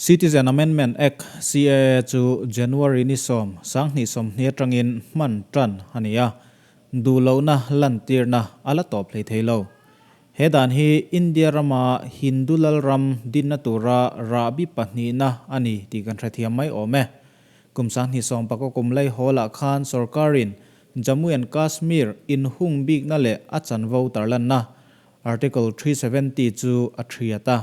Citizen Amendment Act, CAA, chu January ni sawm, sanghnih sawmhnih atangin hman tan a ni a, duh lohna lantirna a la tawp hlei thei lo. He dan hi India rama Hindu lalram dinna tura rahbi pahnihna a ni tih kan hrethiam mai awm e. Kum sanghnih sawm pakaw kum lei hawlah khan sorkarin Jammu and Kashmir inhung bikna leh a chanvo tarlanna Article 370 chu a thiat a.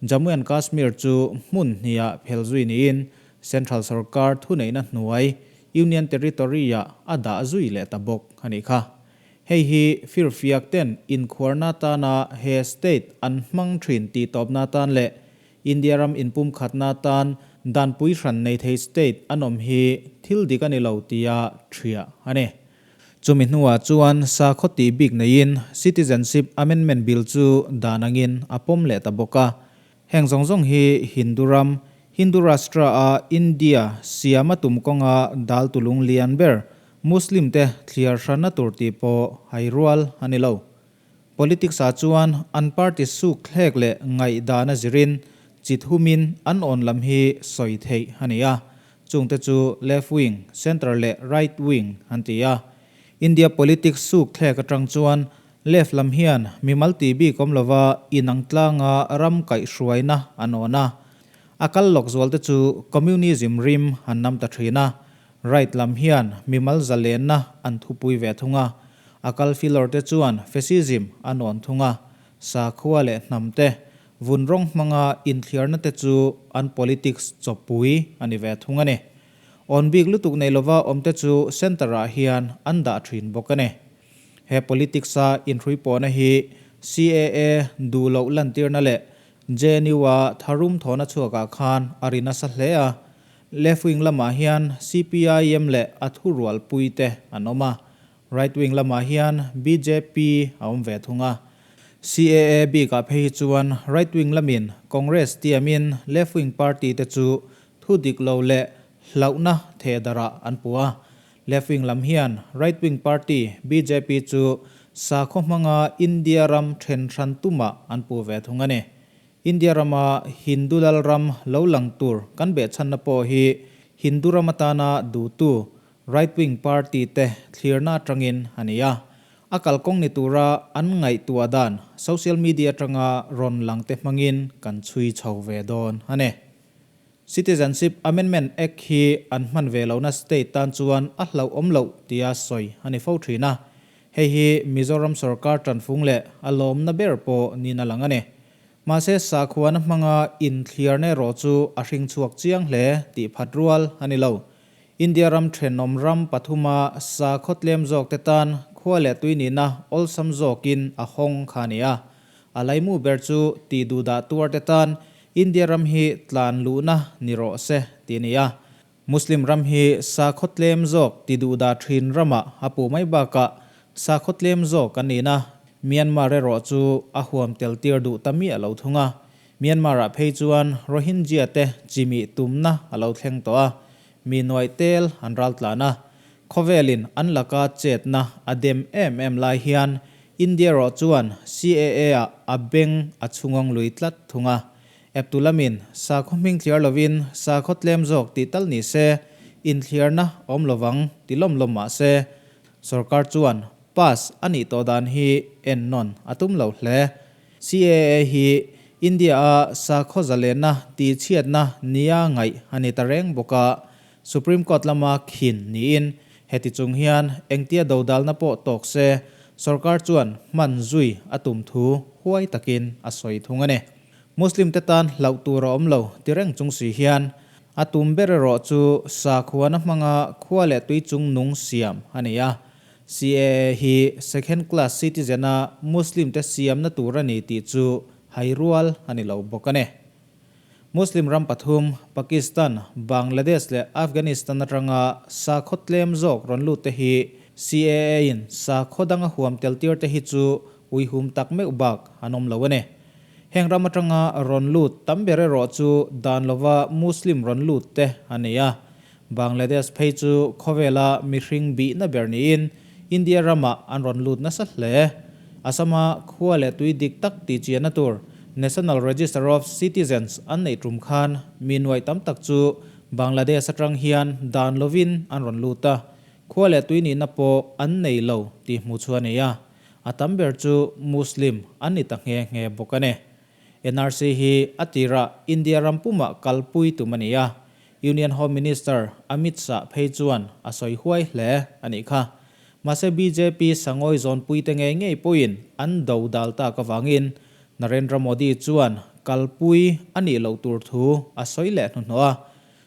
Jammu and Kashmir chu hmun hniah phel zui niin Central sorkar thuneihna hnuai Union Territory-ah a dah zui leh ta bawk a nih kha. Hei hi firfiak ten inkhuarna atana he state an hmang thin tih tawpna atan leh India ram inpumkhatna atan danpui hran nei thei state an awm hi thil dik a ni lo tia thiah a ni. Chumi hnuah chuan sakhaw tih bik neiin Citizenship Amendment Bill chu dan angin a pawm leh ta bawk a. Heng zawng zawng hi Hindu ram, Hindu Rashtra a India siam a tum kawnga dal tulung lian ber Muslim te thliar hranna tur tih pawh hai rual a ni lo. Politics ah chuan an party suk thlek leh ngaihdan a zirin chi thumin an awn lam hi sawi theih a ni a, chungte chu left wing, centre leh right wing an ti a. India politics suk thlek atang chuan left lam hian mimal tih bik awm lova inang tlanga ram kaihhruaina an awn a, a kal lawk zualte chu communism rim an nam ta thin a, Right lam hian mimal zalenna an thupui ve thung a, a kal filawr te chuan fascism a nawn thung a, sakhua leh hnam te, vun rawng hmanga inthliarna te chu an politics chawppui a ni ve thung a ni. Awn bik lutuk nei lova awm te chu centre ah hian an dah thin bawk a ni. He politics a inhrui pawhna hi CAA duh loh lantirna leh JNU-a tharum thawhna chhuakah khan a ri nasa hle a, Left wing lamah hian CPIM leh a thurualpui te an awm a, right wing lamah hian bjp a awm ve thung a. CAA bikah phei hi chuan right wing lamin Congress tiamin left wing party te chu thu dik lo leh hlauhna thehdarah an puh a. Left wing lam hian right wing party bjp chu sakhaw hmanga India ram then hran tumah an puh ve thung a ni. India rama Hindu lal ram lo lang tur kan behchhanna pawh hi Hindu ram atana duhtu right wing party te thlirna atangin a ni a. A kalkawng ni tura an ngaihtuah dan social media atanga rawn lang te hmangin kan chhui chho ve dawn a ni. Citizenship Amendment Act hi an hman ve lohna state tan chuan a hlauhawm loh tia sawi a ni fo thin a. Hei hi Mizoram sorkar tanfung leh a lawmna ber pawh niin a lang a ni. Mahse sakhuana hmanga inthliarna erawh chu a hring chhuak chiang hle tih phat rual a ni lo. India ram thenawm ram pathuma sakhaw tlem zawkte tan khua leh tui nihna awlsam zawkin a hawng kha a ni a. A laimu ber chu tih duhdah tuarte tan India ram hi tlan luhna ni rawh se tih a ni a. Muslim ram hi sakhaw tlem zawk ti duhdah thin ramah a puh mai bakah sakhaw tlem zawk an nihna Myanmar erawh chu a huam tel tir duh ta miah lo thung a. Myanmar-ah phei chuan Rohingya te chimih tumna a lo thleng tawh a, mi nuaih tel an ral tlan a. Khawvelin an laka chetna a dem em em lai hian India erawh chuan CAA-ah a beng a chhungawng lui tlat thung a. Eptu lamin sakhaw hming thliar lovin sakhaw tlem zawk tih tal ni se, inthliarna awm lovang ti lawm lawm mah se, sorkar chuan pass a nih tawh dan hi ennawn a tum lo hle. CAA hi India-a sakhaw zalenna tihchhiatna nia ngaih a ni ta reng bawk a, Supreme Court lama khin niin heti chung hian engtia dodalna pawh tawk se sorkar chuan hman zui a tum thu huai takin a sawi thung a ni. Muslim te tan hlauh tur a awm lo ti reng chung si hian a tum ber erawh chu sakhuana hmanga khua leh tui chung nung siam a ni a. CAA hi second class citizen a Muslim te siamna tur a ni tih chu hai rual a ni lo bawk a ni. Muslim ram pathum, Pakistan, Bangladesh leh Afghanistan atanga sakhaw tlem zawk rawn lut te hi CAA in sakhaw danga huam tel tir te hi chu uihum tak meuh bak an awm lo a ni. Heng ram atanga rawn lut tam ber erawh chu dan lova Muslim rawn lut te a ni a. Bangladesh phei chu khawvela mihring bihna ber niin India ramah an rawn lut nasa hle. Assam-a khua leh tui dik tak tih chianna tur National Register of Citizens an neih tum khan mi nuaih tam tak chu Bangladesh atang hian dan lovin an rawn lut a, khua leh tui nihna pawh an nei lo tih hmuh chu a ni a, a tam ber chu Muslim an ni ta nghe nghe bawk a ni. NRC hi a tirah India ram pumah kalpui tum a ni a, Union Home Minister Amit Shah phei chuan a sawi huai hle a nih kha. Mahse bjp sangawi zawnpuite ngei ngei pawhin an do dal tak avangin Narendra Modi chuan kalpui a nih loh tur thu a sawi leh hnuhnawh a.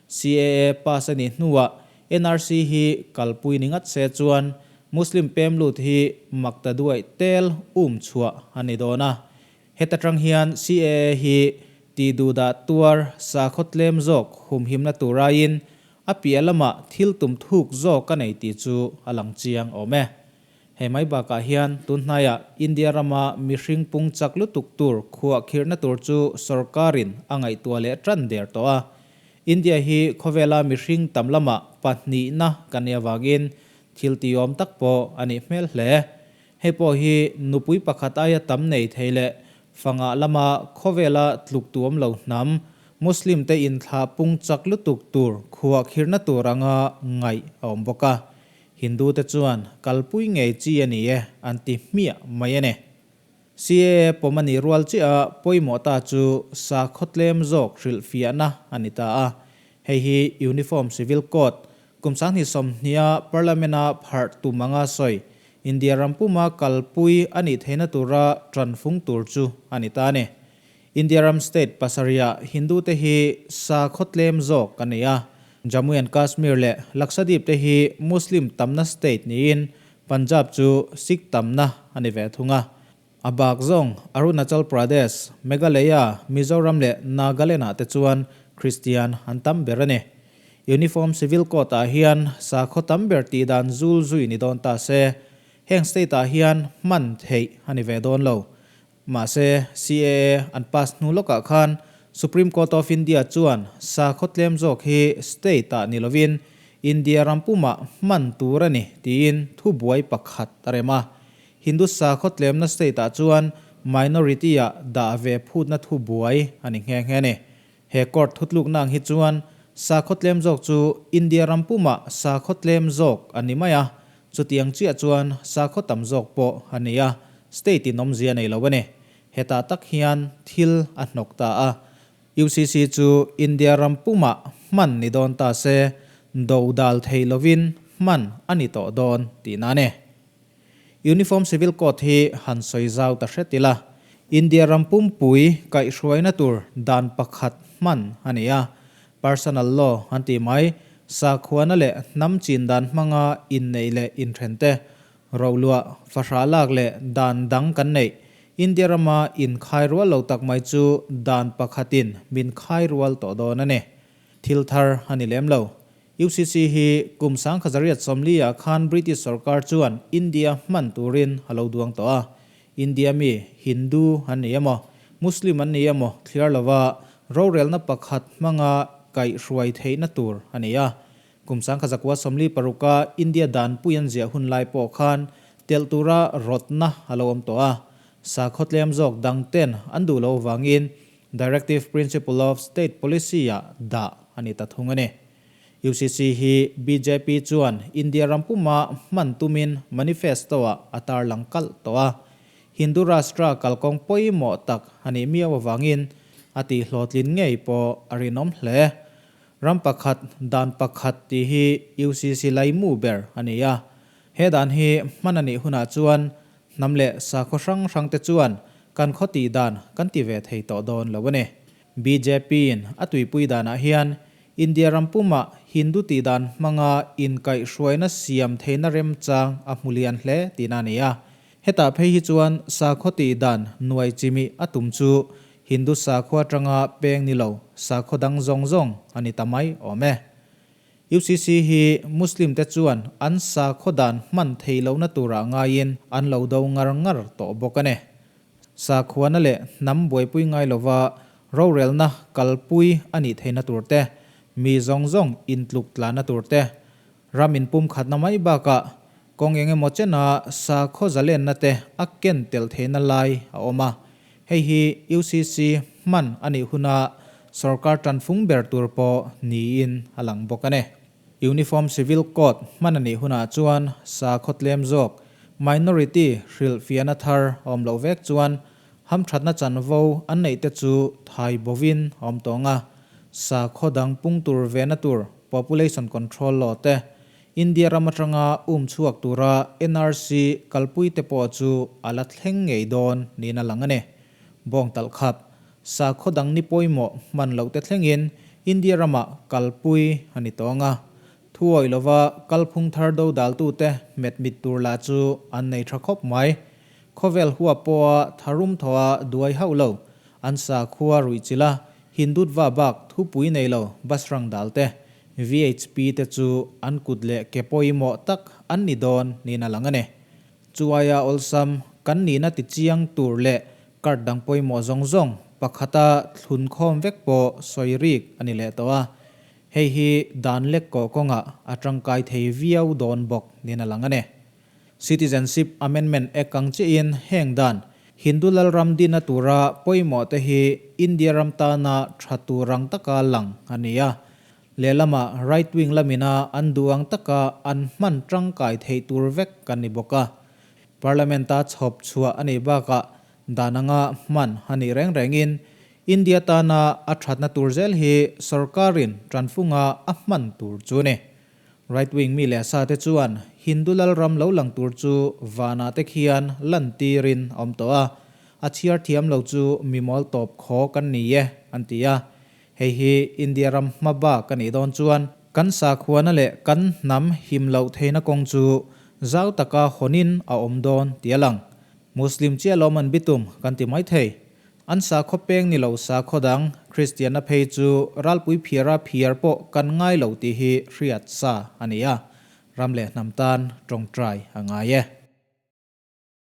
CAA pass a nih hnuah NRC hi kalpui ni ngat se chuan Muslim pem lut hi makta duaih tel um chhuah a ni dawn a. Heta tang hian CAA hi tih duhdah tuar sakhaw tlem zawk humhimna tur aiin a piah lamah thil tum thuk zawk a nei tih chu a lang chiang awm e. Hei mai bakah hian tun hnaiah India rama mihring pung chak lutuk tur khuahkhirhna tur chu sorkarin a ngaihtuah leh tan der tawh a. India hi khawvela mihring tam lamah pahnihna kan nih avangin thil tiawm tak pawh a nih hmel hle. Hei pawh hi nupui pakhat aia tam nei thei leh fangah lama khawvela tluk tuam lo hnam Muslim te inthlah pung chak lutuk tur khuahkhirhna tur anga ngaih a awm bawk a. Hindu te chuan kalpui ngei chi a ni e an ti hmiah mai a ni. CAA pawm a nih rual chiah a pawimawh ta chu sakhaw tlem zawk hrilhfiahna a ni ta a. Hei hi Uniform Civil Code kum 2020-a Parliament-a pharh tum anga sawi India ram puma kalpui a nih theihna tura tanfung tur chu a ni ta a ni. India ram state pasarihah Hindu te hi sakhaw tlem zawk a ni a, Jammu and Kashmir leh Lakshadweep te hi Muslim tamna state niin Punjab chu Sikh tamna a ni ve thung a. A bak zawng Arunachal Pradesh, Meghalaya, Mizoram leh Nagaland ah te chuan Christian an tam ber a ni. Uniform Civil Code ah hian sakhaw tam ber tih dan zul zui ni dawn ta se, heng state ah hian hman theih a ni ve dawn lo. Mahse, CAA an pass hnu lawkah khan Supreme Court of India chuan sakhaw tlem zawk hi state ah ni lovin India ram pumah hman tur a ni tiin thubuai pakhat a rem a. Hindu sakhaw tlemna state ah chuan minority ah dah ve phutna thu buai a ni nghe nghe a ni. He court thutlukna ang hi chuan sakhaw tlem zawk chu India ram pumah sakhaw tlem zawk a ni mai a, chutiang chiah chuan sakhaw tam zawk pawh a ni a, state in awmzia nei lo a ni. Hetah tak hian thil a hnawk ta a, UCC chu India ram pumah hman ni dawn ta se, do dal thei lovin hman a ni tawh dawn tihna a ni. Uniform Civil Code hi han sawi zau ta hret ila, India ram pumpui kaihhruaina tur dan pakhat hman a ni a, Personal Law an tih mai, sakhuana leh hnam chin dan hmanga inneih leh inthen te, rohluah, fahrah lak leh dan dang kan neih, India rama inkhai rual lo tak mai chu dan pakhatin min khai rual tawh dawn a ni. Thil thar a ni lem lo. UCC hi kum 1940 ah khan British sorkar chuan India hman turin a lo duang tawh a. India mi Hindu an ni emaw, Muslim an ni emaw thliar lova rorelna pakhat hmanga kaihhruai theihna tur a ni a. Kum 1946 a India danpui an ziah hun lai pawh khan telh tura rawtna a lo awm tawh a. Sakhaw tlem zawk dangten an duh loh avangin Directive Principle of State Policy ah dah a ni ta thung a ni. UCC hi bjp chuan India ram puma hman tumin manifesto-ah a tarlang kalh tawh a. Hindu Rashtra kalkawng pawimawh tak a nih miau avangin a tihhlawhtlin ngei pawh a rinawm hle. Ram pakhat, dan pakhat tih hi UCC laimu ber a ni a. He dan hi hman a nih hunah chuan Hnam leh sakhaw hrang hrang te chuan kan khaw tih dan kan ti ve thei tawh dawn lo a ni. BJP-in a tuipui danah hian India ram pumah Hindu tih dan hmanga inkaihhruaina siam theihna remchang a hmu lian hle tihna a ni a. Hetah phei hi chuan sakhaw tih dan nuai chimih a tum chu Hindu sakhua atanga peng ni lo sakhaw dang zawng zawng a ni ta mai awm e. UCC hi Muslim te chuan an sakhaw dan hman thei lohna turah ngaiin an lo do ngar ngar tawh bawk a ni. Sakhuana leh hnam buaipui ngai lova rorelna kalpui a nih theihna tur te, mi zawng zawng intluk tlanna tur te, ram inpumkhatna mai bakah kawng eng emaw chena sakhaw zalenna te a ken tel theihna lai a awm a. Hei hi UCC hman a nih huna sorkar tanfung ber tur pawh niin a lang bawk a ni. Uniform Civil Code hman a nih hunah chuan sakhaw tlem zawk, minority, hrilh fiahna thar a awm loh vek chuan hamthatna chanvo an neih te chu thai bovin a awm tawng a. Sakhaw dang pung tur vehna tur Population Control Law te, India ram atanga um chhuak tura NRC kalpui te pawh chu a la thleng ngei dawn niin a lang a ni. Bawng talh khap, sakhaw dang ni pawimawh hman loh te thlengin India ramah kalpui a ni tawng a. Thuawih lova kalphung thar dodaltute hmet mit tur lah chu an nei tha khawp mai. Khawvel huap pawha tharum thawha duai hauh lo, an sakhua ruihchilh a, Hindutva bak thupui nei lo Basrang dal te, VHP te chu an kut leh ke pawimawh tak an ni dawn niin a lang a ni. Chu aia awlsam kan nihna ti chiang tur leh card dang pawimawh zawng zawng pakhata thlun khawm vek pawh sawi rik a ni leh tawh a. Hei hi dan lek kawh kawngah a tangkai thei viau dawn bawk niin a lang a ni. Citizenship Amendment Act ang chiahin heng dan Hindu Lalram dina tura pawimawh te hi India ram tana tha tur ang taka lang a ni a. Lehlamah right wing lamina an duh ang taka an hman tangkai theih tur vek kan ni bawk a. Parliament-a chhawp chhuah a nih bakah dan anga hman a nih reng rengin India tana a thatna tur zel hi sorkarin tanfunga a hman tur chu a ni. Right wing mi leh sa te chuan Hindu Lalram lo lang tur chu vanah te khian lantirin a awm tawh a, a chhiar thiam lo chu mi mawl tawp khaw kan ni e an ti a. Hei hi India ram hma bak a nih dawn chuan kan sakhuana leh kan hnam him loh theihna kawng chu zau taka hawnin a awm dawn tih a lang. Muslim chiah lawm an bitum kan ti mai thei. An sakhaw peng ni lo sakhaw dang, Kristianna phei chu ralpui phiara phiar pawh kan ngai lo tih hi hriat sa a ni a, ram leh hnam tan tawngtai a ngai e.